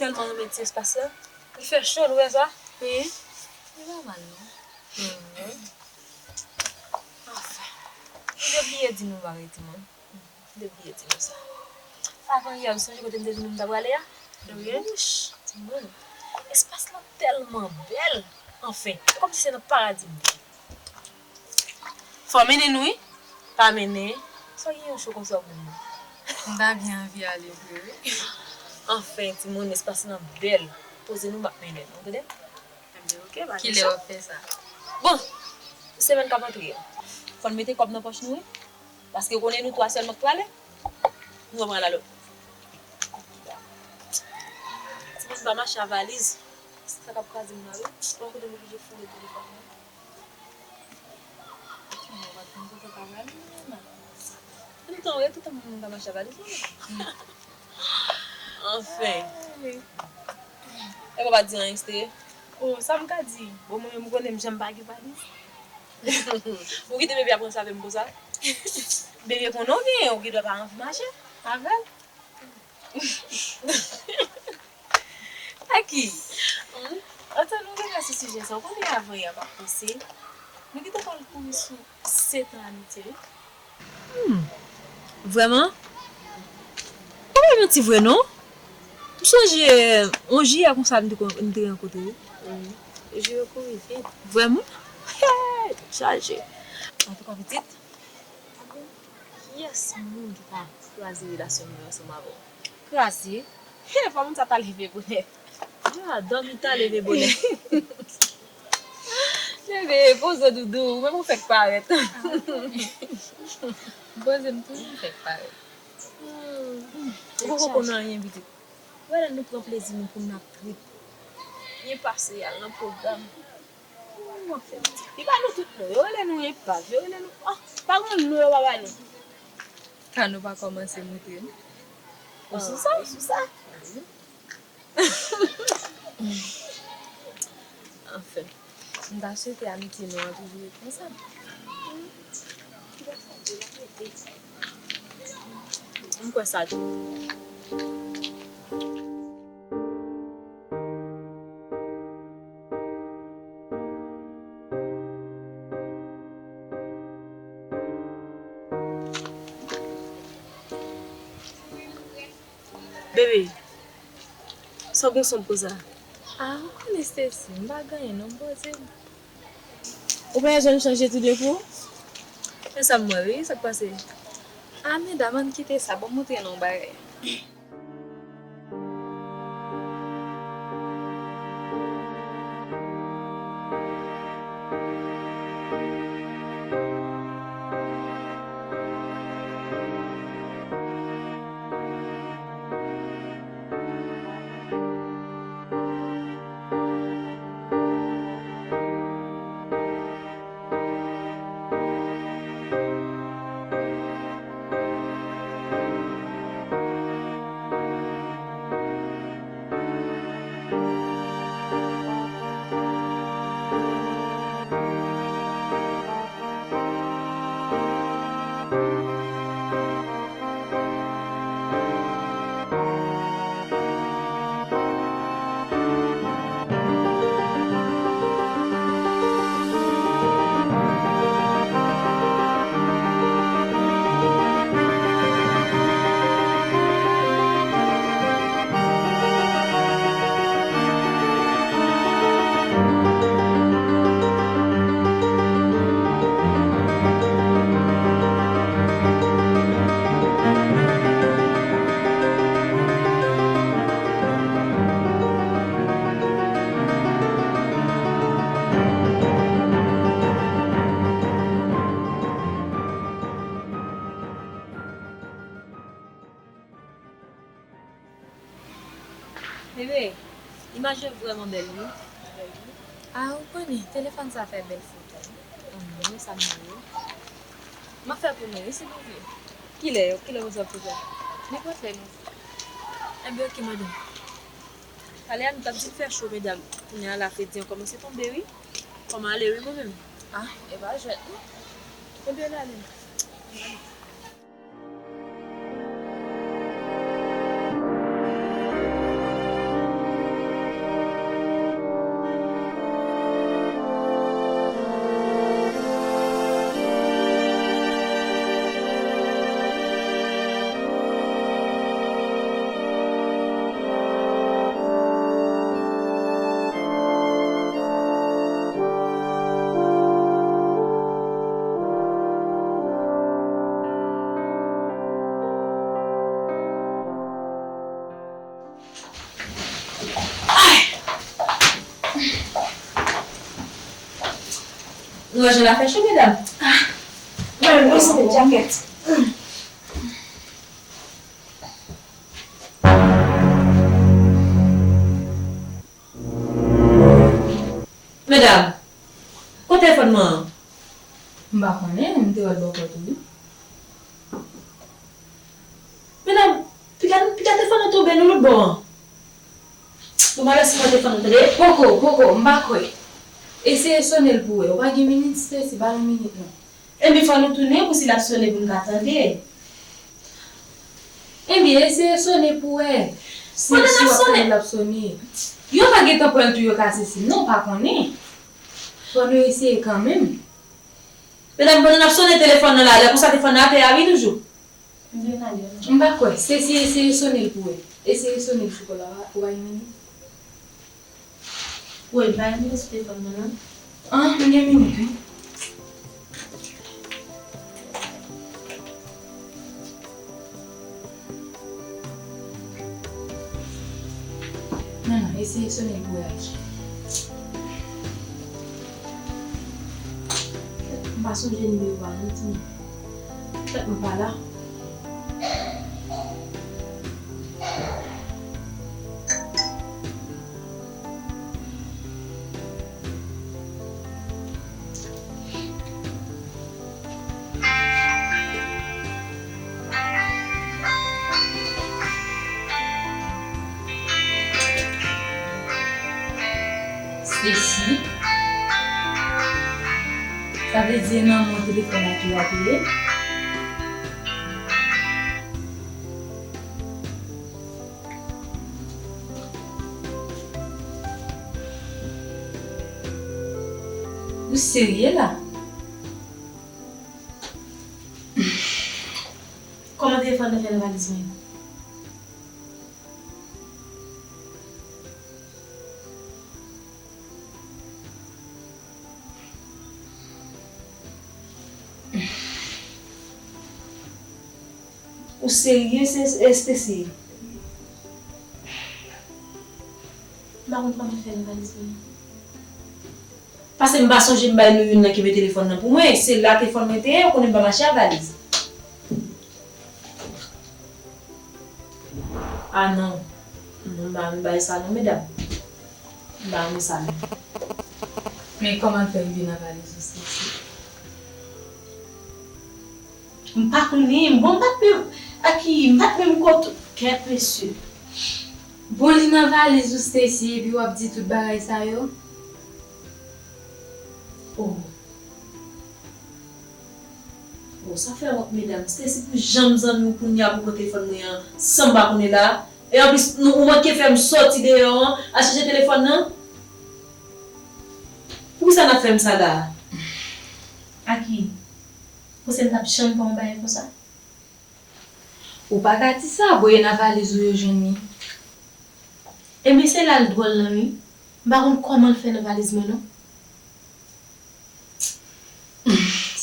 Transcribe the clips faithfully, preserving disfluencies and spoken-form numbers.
Tèlman renmen ti espas la. Li fè cho, nou wè sa? Wi. Li pa mal, non. Mhm. Anfen. M te bliye di nou yon bagay, timoun. M te bliye di nou sa. Avan yè, ou sonje kote m te di nou m ta prale a? Wi. Wouch, timoun. Espas la tèlman bèl. Anfen, se kòmsi se nan paradi m viv. Fò mennen nou, wi. Pa mennen. Sa gen yon cho konsa pou nou? M ta byen anvi ale vre, wi. Anfen, timoun, espas lan bèl. Poze nou, m ap mennen nou, tande? Ebyen, oke, pa gen cho. Kilè w ap fè sa? Bon, semèn k ap antre an. Fò n mete kòb nan pòch nou, wi. Paske w konnen nou twa sèlman k prale. Nou pral alò. Timoun pa mache a valiz. Sa k ap kraze m la, wi. Bon, kote m oblije foure telefòn mwen. Mwen pa t konn kote w ka prale, non. Toutan, wi, toutan m ka mache a valiz, non. Anfen. Ay. E w pa di anyen, Esther? Oh, sa m ka di? Bon, mwen menm, ou konnen m janm pa gen valiz. Ou kite bebe ap ranse avè m konsa? Bebe konnen w genyen, ou gendwa pa anvi mache avè l. Aki, hmm? Antan nou rete sou sijè sa, ou konnen avan yè m ap panse, nou gentan pral kouri sou sèt an amitye, wi. Hmm. Vrèman? Ou pa manti vre non. M sonje yon jiyè konsa m te kon-, m te rankontre wi. Wi. Jou yo kouri vit. Vrèman? Hey, tèt chaje. Antouka pitit, kiyès moun ki ka kraze relasyon mwen ansanm avè w? Kraze? He, fò moun sa ta leve bonè. Ah, dòmi ta leve bonè. Leve, poze w doudou, ou menm ou fèk parèt. Poze m toujou, m fèk parèt. Hmm. Ou poko konn anyen, pitit. Wè lè nou pran plezi nou pou n ap trip. Byen pase, al nan pwogram. Ou anfen, pitit. Li ba nou tout non. Yo rele nou enpav, yo rele nou, ah, pa gen non yo pa ba nou. Ka nou pa kòmanse montre m? Ou sou sa? Ou sou sa? Anfen, m ta swete amitye nou an toujou ret konsa. M kwè sa tou. Bebe, sa w gen sonb konsa? Ah, ou konnen Stacy, m pa gen anyen non, m poze m. Ou pa janm chanje toudenkou? E sa m wè wi, sa k pase? Ah, medam, ann kite sa, ban m montre nou yon bagay. Bebe, imaj yo vrèman bèl wi. Ah, ou konnen, telefòn sa fè bèl foto. Anmwey, sa m ye. M ap fè pou nou wi, silvouplè. Kilè, kilè w bezwen pou sa? Nenpòt lè nou vle. Enben, oke, madanm. Talè a nou t ap di l fè cho, medam. Kounye a la, fredi an kòmanse tonbe wi. Fò m ale wi, mwen menm. Ah, e pa jwèt non. Enben, n ale. N ale. Nou wè jan l ap fè cho, medam. Ah, mwen, mwen santi djakèt. Medam, kote telefòn mwen an? M pa konnen, m te wè l bò kòt ou wi. Medam, piga, piga telefòn nan tonbe nan lòt bò an. Bon, malè si mwen telefòn nan tande. Poko, poko, m pa kwè. Eseye sone l pou wè. Ou pa gen minit, Stacy, ba l yon minit non. Ebyen, fò nou tounen pou si l ap sone pou n ka tande. Ebyen, eseye sone pou wè. Si, pandan n ap sone, l ap sone. Yo pa gentan pran l tou, yo kase sim nan, ou pa konnen. Fò nou eseye kanmenm. Medam, pandan n ap sone telefòn nan la, lè konsa telefòn nan atè a wi toujou. M pa kwè. Stacy, eseye sone l pou wè. Eseye sone l sou kò l la, ou pa gen minit? Woy, pa gen minit sou telefòn mwen non. Ah, m gen minit wi. Non, non, eseye sone l pou wè. M pa sonje nimewo a non, timoun. Tèt mwen pa la. Stacy. Sa vle di e nan men w telefòn nan tou a te ye? Ou serye la? Kòman telefòn nan fè nan valiz mwen? Ou serye, Stacy? M pa konn kòman fè nan valiz mwen. Paske m pa sonje m bay nou youn nan kenbe telefòn nan pou mwen. Se la telefòn mwen te ye, ou konnen m pa mache ak valiz. Ah non. Non, m pa renmen bagay sa non, medam. M pa renmen sa non. Men kòman l fè rive nan valiz ou, Stacy? M pa konnen, bon, m pa t menm, aki, m pa t menm kote, kèt mesye. Bon, li nan valiz ou, Stacy, epi w ap di tout bagay sa yo? Oh. Oh, sa fè wont, medam. Stacy pou janm zanmi w kounye a pou pran telefòn mwen an, san m pa konnen la. E anplis, nou, ou manke fè m sòti deyò an, al chèche telefòn nan. Poukisa n ap fè m sa la? Aki, ou panse m t ap janm fè yon bagay konsa? Ou pa ka di sa, bon, e nan valiz ou yo jwenn li. Ebyen, se la l dwòl lan wi. M pa konn kòman l fè nan valiz mwen non.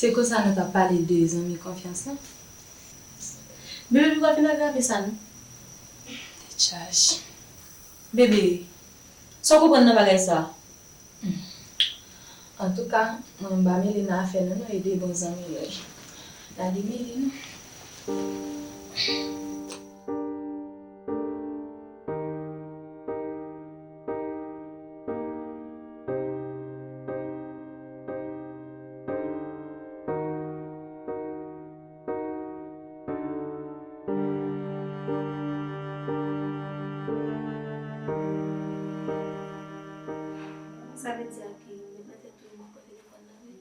Se konsa nou t ap pale de zanmi konfyans lan. Bebe, pi w ap vin agrave sa non. Tèt chaje. Bebe, sa w konprann nan bagay sa? Antouka, mwen m pa mele nan afè nou non, e de bon zanmi nou ye. N a demele nou. Sa vle di a ki ou met nan tèt ou m pran telefòn nan vre?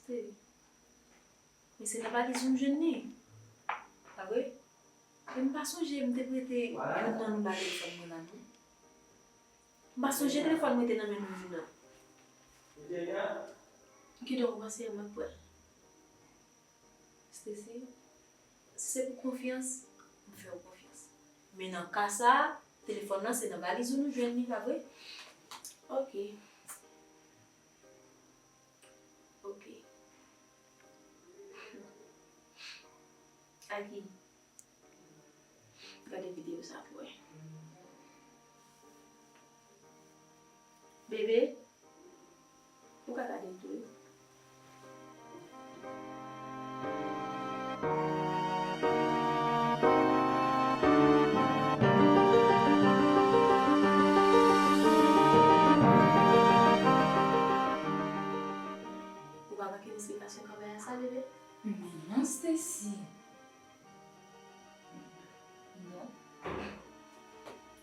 Seri. Men se nan valiz ou m jwenn li. Pa vre? Men m pa sonje m te prete youn nan nou la telefòn mwen la non. M pa sonje telefòn mwen te nan men nou youn nan. Kidonk ou panse m ap pran l? Stacy, si se pou konfyans, m fè w konfyans. Men nan ka sa a, telefòn nan se nan valiz ou nou jwenn li, pa vre? Ok. Ok. Aki, gade videyo sa pou wè.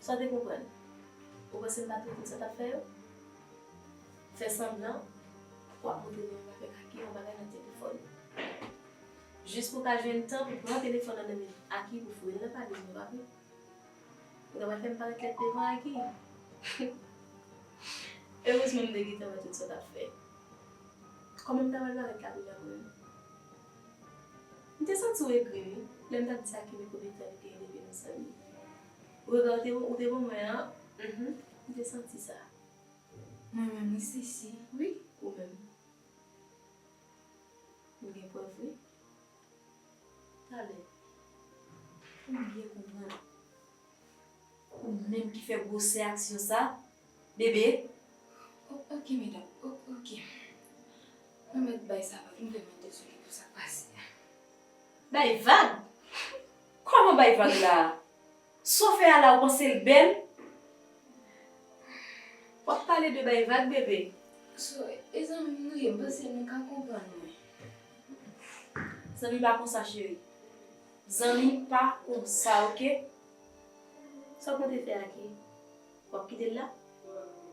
Sa w te konprann? Ou panse m pa te konn sa w t ap fè yo? Fè sanblan w ap montre mwen avèk Aki yon bagay nan telefòn. Jis pou w ka jwenn tan pou pran telefòn nan nan men Aki pou foure l nan pale m, pa vre? Ou ta pral fè m parèt lèd devan Aki. Erezman m te gentan wè tout sa w t ap fè. Kòman m ta pral parèt la kounye a mwen menm? M te santi w egri wi, lè m t ap di Aki men konbyen tan li te rele nou zanmi. Rega w te, ou te ban mwen an, mhm, m te santi sa. Mwen menm wi Sisi. Wi, ou menm. M gen prèv wi. Talè. Pou m byen konprann. Ou menm ki fè gwosè aksyon sa, bebe. O- ok, medam. O- ok. Mwen mèt bay sa vag. M vrèman dezole pou sa k pase a. Bay vag? Kòman bay vag la? Sa w fè a la, ou panse l bèl? W ap pale de bay vag, bebe? So, e zanmi m nou ye, m panse nou ka konprann mwen. Zanmi pa konsa, cheri. Zanmi pa konsa, oke? Sa w konte fè Aki? W ap kite l la?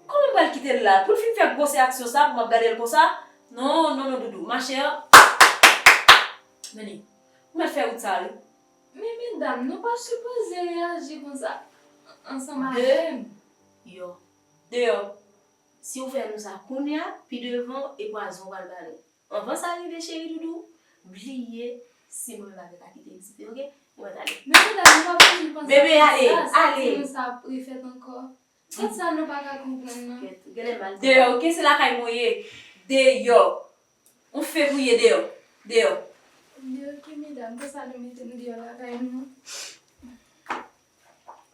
Kòman m pral kite l la? Pou l fin fè gwosè aksyon sa, pou m ap gade l konsa? Non, non, non, doudou. Machè, men li. Ou mèt fè wout sa, wi. Men medam, nou pa sipoze reyaji konsa ansanm avè m. Deyò. Deyò. Si w fè nou sa kounye a, pi devan, e pwazon w pral ba nou. Anvan sa rive, cheri doudou, bliye si mwen menm avèk Aki te egziste, oke? Mwen ale. Men medam, nou pa bezwen panse bebe, ale, ale. Sa, si nou sa ap refèt ankò. Tout sa nou pa ka konprann nan. Kèt, ou genlè mal. Deyò, oke, se lakay mwen ye. Deyò. On fevriye, deyò. Deyò. Deyò ki medam, konsa nou mete m deyò lakay nou.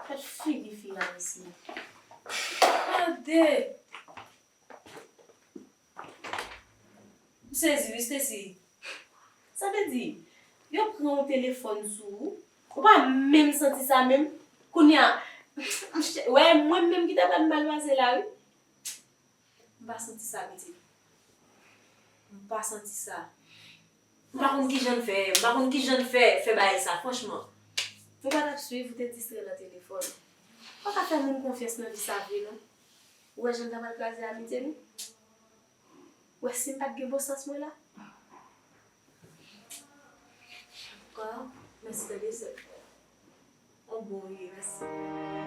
Kèt figi fi a mesye. Gade. M sezi wi, Stacy. Sa vle di, yo pran yon telefòn sou ou, ou pa menm santi sa menm. Kounye a, m ch- wè, mwen menm ki ta pral mal pase la, wi. M pa santi sa, pitit. M pa santi sa. M pa konn kijan n fè, m pa konn kijan n fè, fè bagay sa, franchman. Ou pa t ap swiv, ou te distrè nan telefòn. Ou pa ka fè moun konfyans nan vi sa vre, non. Ou wè jan n ta pral kraze amitye nou? Ou wè si m pa t gen bon sans mwen la? Antouka, mèsi tande sè. On bon ou ye, mèsi.